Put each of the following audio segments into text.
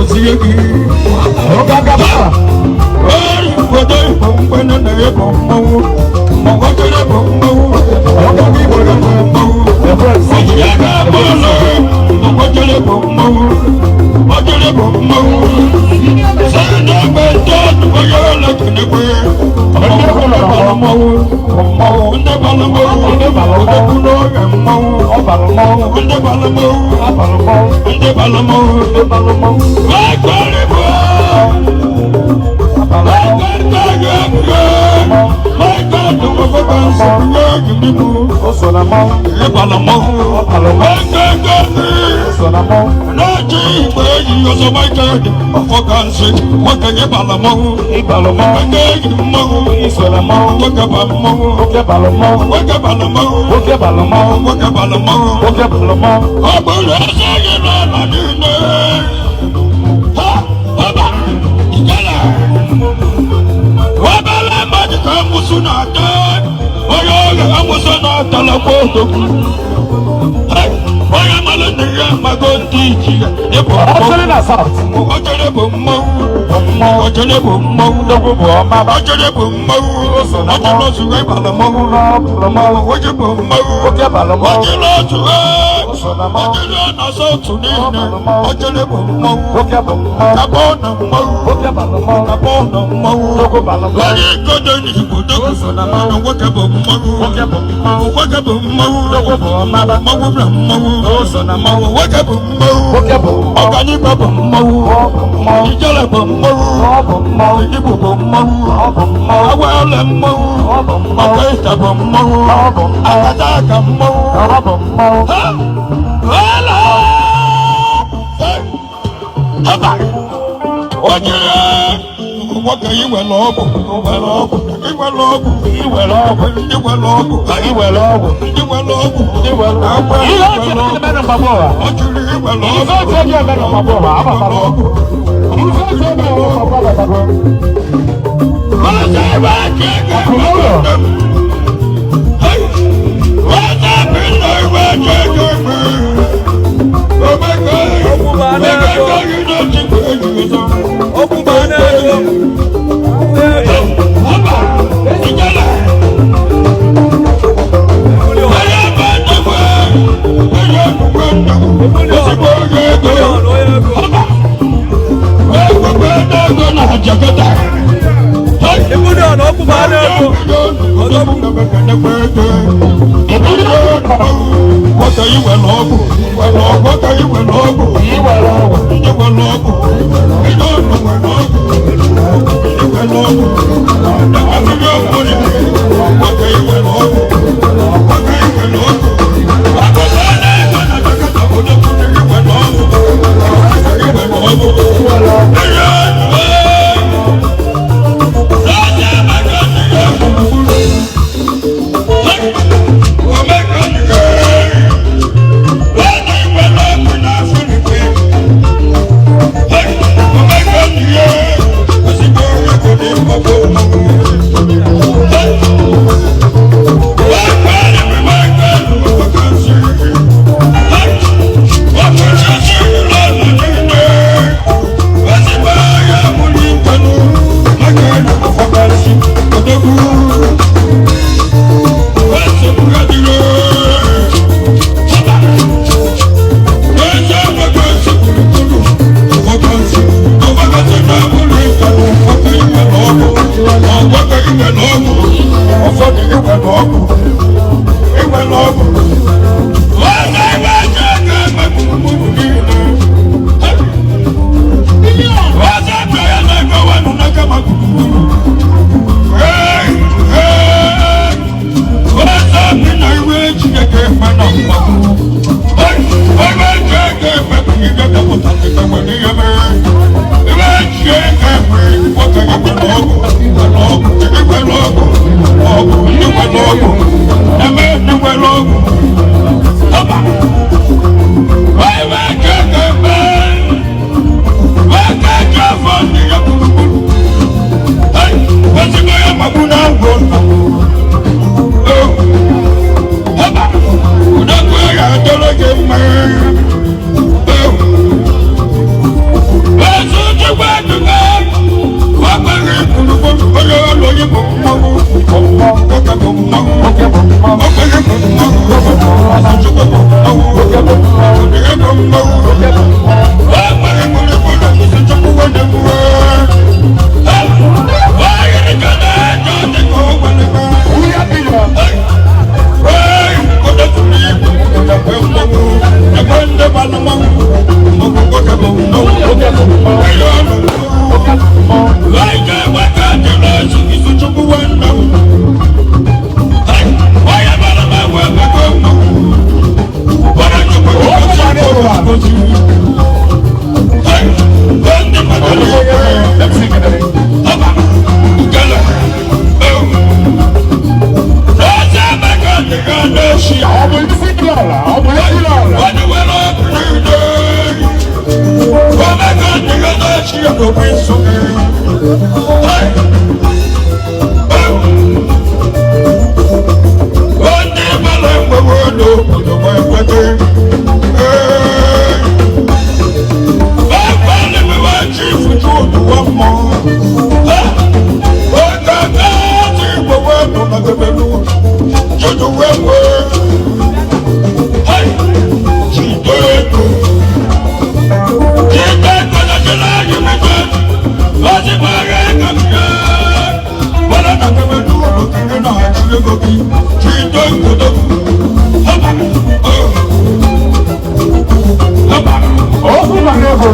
gozie gị. Obodo Igbo mgbe na ebo mmọnwụ, ọgọjere bụ mmọnwụ, ọgọgọ Igbo bụ mmọnwụ. Ya ga-abụ ụlọ, ọgọjere bụ mmọnwụ, ọjere bụ mmọnwụ. Sị na egbe ndị onye ọla kenekwe, ndị bara mmọnwụ, ndị bara mmọnwụ, odogwu n'oge mmọnwụ, ndị bara mmọnwụ, ndị bara mmọnwụ. Ekwere bụ Wabala mmadụ ka amụsụ na-ata onye ọrịa amụsụ na-atalakwa odogwu onye mara nne ya amago ndị ichi ya ịbụ ọjọrọ bụ mmọnwụ ọjọrọ bụ mmọnwụ ọjọrọ bụ mmọnwụ ọjọrọ ozugbo ịbala mmọnwụ ọjọrọ bụ mmọnwụ ọjọrọ ozugbo ọjọrọ na-asọ otu niile ọjọrọ bụ mmọnwụ abụọ na mmọnwụ abụọ na mmọnwụ onye ikodo n'Igbo dogo mana nwoke bụ mmọnwụ nwoke bụ mmọnwụ mmọnwụ na mmọnwụ nwoke bụ mmọnwụ ọganibe bụ mmọnwụ ijele bụ mmọnwụ Igbo bụ mmọnwụ awele mmọnwụ ọkaita bụ mmọnwụ akata aka mmọnwụ. Wala! Haba! Onye nwoke iwere ọgwụ were ọgwụ iwere ọgwụ iwere ọgwụ ndị were ọgwụ iwere ọgwụ ndị were ọgwụ ndị were ọgwụ Ihe oche ndị mere mgbagbo ụwa. Ọ jụrụ iwere Ife ọgwụ oche ndị mere mgbagbo ụwa agbatago. Ife oche ndị mere mgbagbo agbatago. Ọzọ ebe aka ego Ọzọ bi na iwe aka ego egbe. Omego omego yi na-echekwa enyi ọzọ. Okwu ma na-ego. Ọba ijele. Onye bụ nnukwu onye nnukwu nnukwu ezigbo onye ego. Ọba egbugbe ego na Jakarta. Ibùdó ọ̀nà okwu ma na-ego. Nwoke iwe n'ọgwụ, nwoke iwe n'ọgwụ, Iwere ọgwụ. ndị nwe n'ọgwụ, ndị ọnụ nwe n'ọgwụ, ndị nwe n'ọgwụ, ndị nwere ọgwụ, nwoke iwe n'ọgwụ, nwoke iwe n'ọgwụ. Akụkọ na-ego na Jakarta bụ nnukwu ndị iwe n'ọgwụ, nwoke iwe n'ọgwụ. Ihe Ọ bụ isi dị ala, ọ bụ isi dị ala. Okwu bara ego.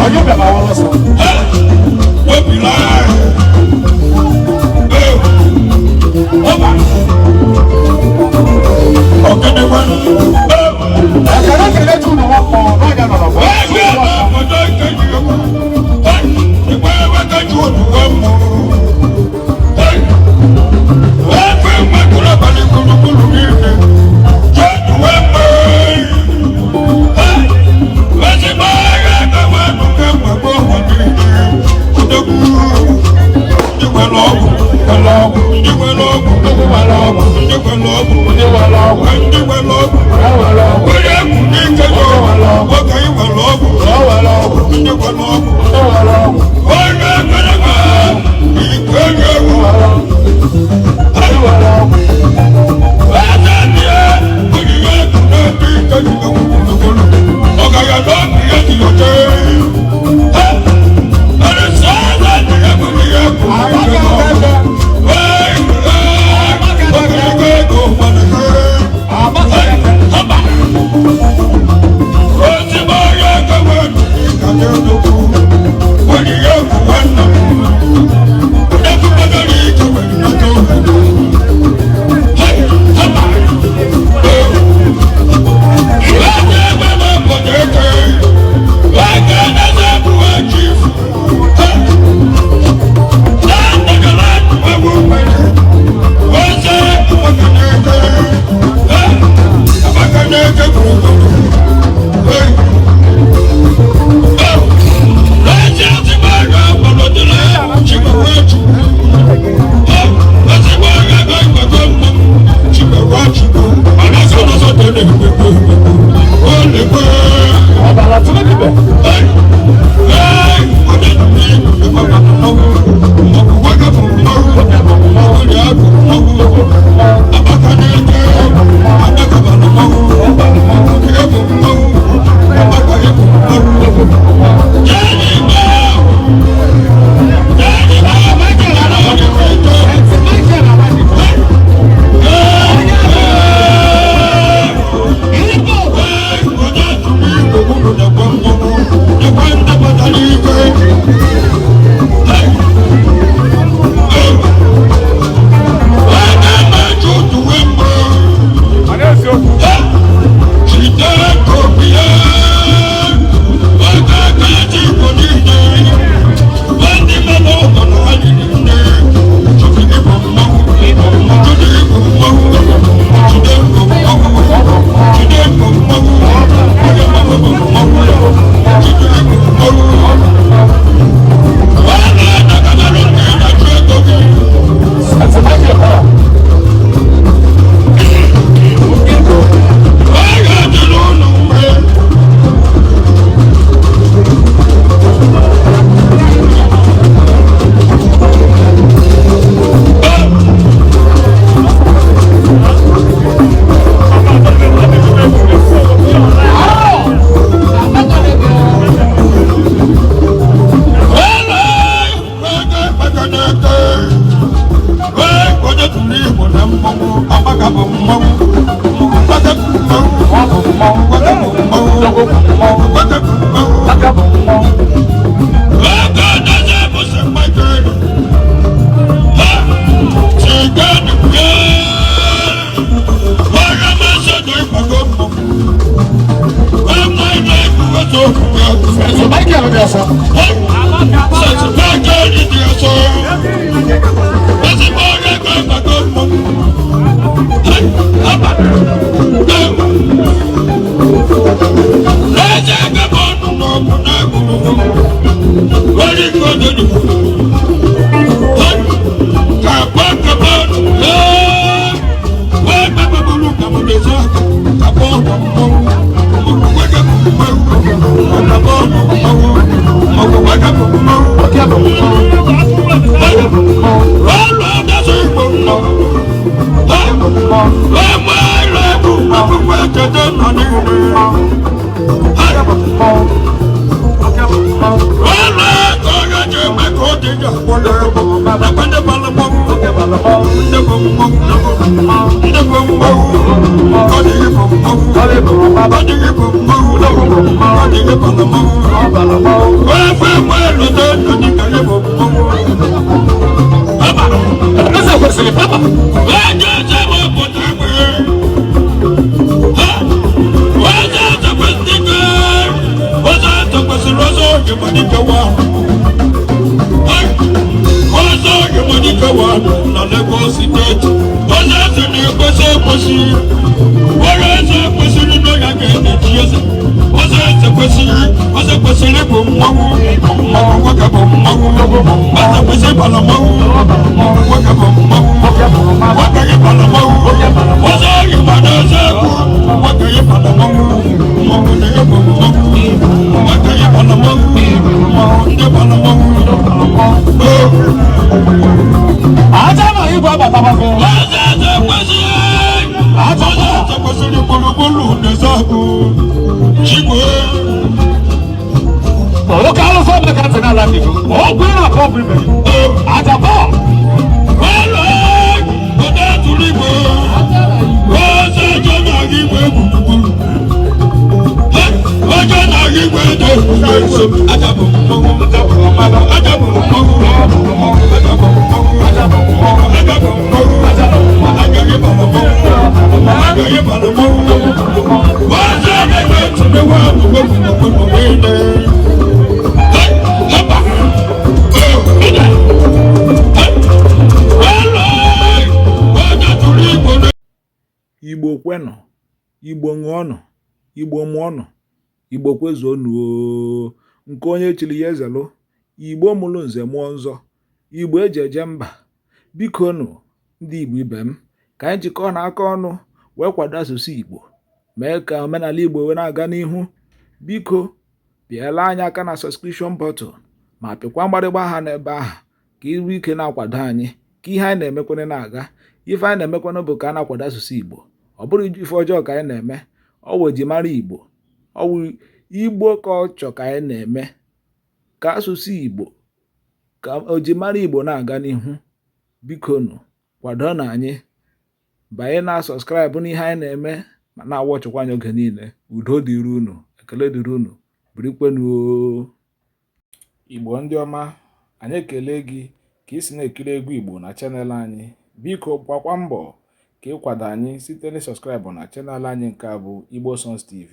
Onye bịara ọrụ ọsọ. Ekele kele tu na nwa mmụọ n'ọnya nọ n'ọgbọ. Ọbara tụrụ dibịa. Onye tụrụ Igbo na mmọnwụ, Amaka bụ mmọnwụ. Nwoke bụ mmọnwụ. Ego dozie bụ St. Michael. Ha! Chicken Ọ̀rẹ́ máa ṣètò ìpàgọ́ mọ́. Ọmọ ilé ìwé tó kù yẹ. Sọ Michael dị ọsọ. St. Michael dị ọsọ. Ezigbo ọrịa ka ìpàgọ́ mọ́. Haba! Lẹ́sẹ̀ kẹ́kọ̀ọ́ nínú ọkùnrin náà gbogbo. Lórí ìkọ́jú nìkú. Oke bụ mmọnwụ. Eze kwesịrị papa. Kwesịrị bụ mmanwụ, mmanwụ nwoke bụ mmanwụ, eze kwesịrị bara mmanwụ, nwoke bụ mmanwụ, nwoke gị bara mmanwụ, ọzọ gị bara eze egwu, nwoke gị bara mmanwụ, mmanwụ na gị bụ mmanwụ, nwoke gị bara mmanwụ, ndị bara mmanwụ. Aja na igwe abatabago. Eze eze kwesịrị, eze eze kwesịrị gburugburu na-eze agụ, chigwe. Oke alụsọ dị ka ntị n'ala ndị gị. Ọgwụ ị na-akọ bụ ibe gị. Aja bọọlụ. Wẹ́lẹ̀ ọ̀dẹ́ tún ìgbò, ọ̀sẹ̀ ọjọ́ náà rí ìwé gbùgbùgbù. Ọjọ́ náà rí ìwé tó gbùgbù. Ajábọ̀ mọ́wọ́, ajábọ̀ mọ́wọ́, ajábọ̀ mọ́wọ́, ajábọ̀ mọ́wọ́, ajáyé bàlọ̀ mọ́wọ́, ajáyé bàlọ̀ mọ́wọ́. Wọ́n ṣe é gbé tún ìwé gbùgbùgbù gbùgbù. Hẹ́pà, Igbo kwenụ, Igbo ṅụọnụ, Igbo mụọnụ, Igbo kwezuonụ oo. Nke onye chiri ya ezelụ. Igbo mụrụ nze mụọ nzọ, Igbo eji eje mba. Biko nụ, ndị Igbo ibe m, ka anyị jikọọ na aka ọnụ wee kwado asụsụ Igbo, mee ka omenala Igbo wee na-aga n'ihu. Biko pịala anyị aka na subscription button ma pịkwa mgbarịgba aha n'ebe ahụ ka iru ike na-akwado anyị, ka ihe anyị na-emekwana na-aga. Ife anyị na-emekwana bụ ka a na-akwado asụsụ Igbo. Ọ bụrụ ife ọjọọ ka anyị na-eme, ọ wụ ejimara Igbo, ọ wụ Igbo ka ọ chọ ka anyị na-eme, ka asụsụ Igbo, ka ojimara Igbo na-aga n'ihu. Biko nụ, kwado na anyị banye na subscribe n'ihe anyị na-eme ma na-awọchịkwa anyị oge niile. Udo dịrị unu, ekele dịrị unu, birikwenu oo. Igbo ndị ọma, anyị ekele gị ka ị si na-ekiri egwu Igbo na channel anyị. Biko gbakwa mbọ ka ịkwado anyị site na subscribe na channel anyị nke a bụ Igbo Songs TV.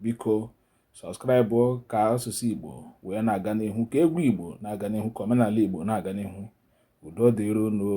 Biko subscribe ka asụsụ Igbo wee na-aga n'ihu, ka egwu Igbo na-aga n'ihu, ka omenala Igbo na-aga n'ihu. Udo dịrị unu.